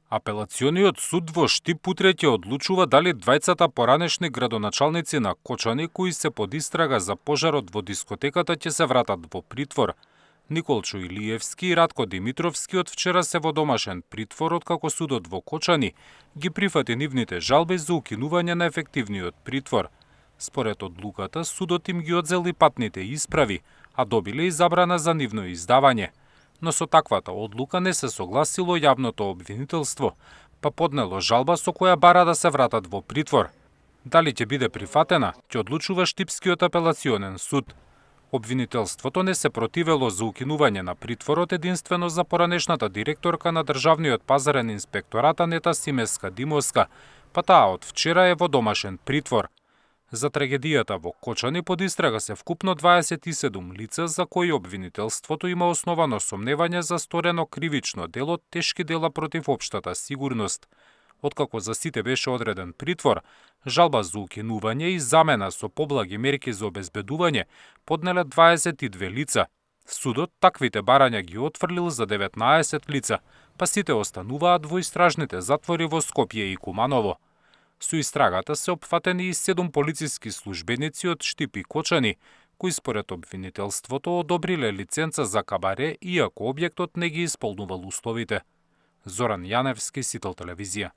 Апелациониот суд во Штип утре ќе одлучува дали двајцата поранешни градоначалници на Кочани кои се под истрага за пожарот во дискотеката ќе се вратат во притвор. Николчо Илиевски и Радко Димитровски од вчера се во домашен притвор откако судот во Кочани ги прифати нивните жалби за укинување на ефективниот притвор. Според одлуката, судот им ги одзел и патните исправи, а добиле и забрана за нивно издавање. Но со таквата одлука не се согласило јавното обвинителство, па поднело жалба со која бара да се вратат во притвор. Дали ќе биде прифатена, ќе одлучува Штипскиот апелационен суд. Обвинителството не се противело за укинување на притворот единствено за поранешната директорка на Државниот пазарен инспекторат Анета Симеска Димовска, па таа од вчера е во домашен притвор. За трагедијата во Кочани под истрага се вкупно 27 лица за кои обвинителството има основано сомневање за сторено кривично дело тешки дела против општата сигурност. Откако за сите беше одреден притвор, жалба за укинување и замена со поблаги мерки за обезбедување поднеле 22 лица. Судот таквите барања ги отфрлил за 19 лица, па сите остануваат во истражните затвори во Скопје и Куманово. Со истрагата се опфатени и 7 полициски службеници од Штип и Кочани, кои според обвинителството одобриле лиценца за кабаре, иако објектот не ги исполнувал условите. Зоран Јаневски, Сител телевизија.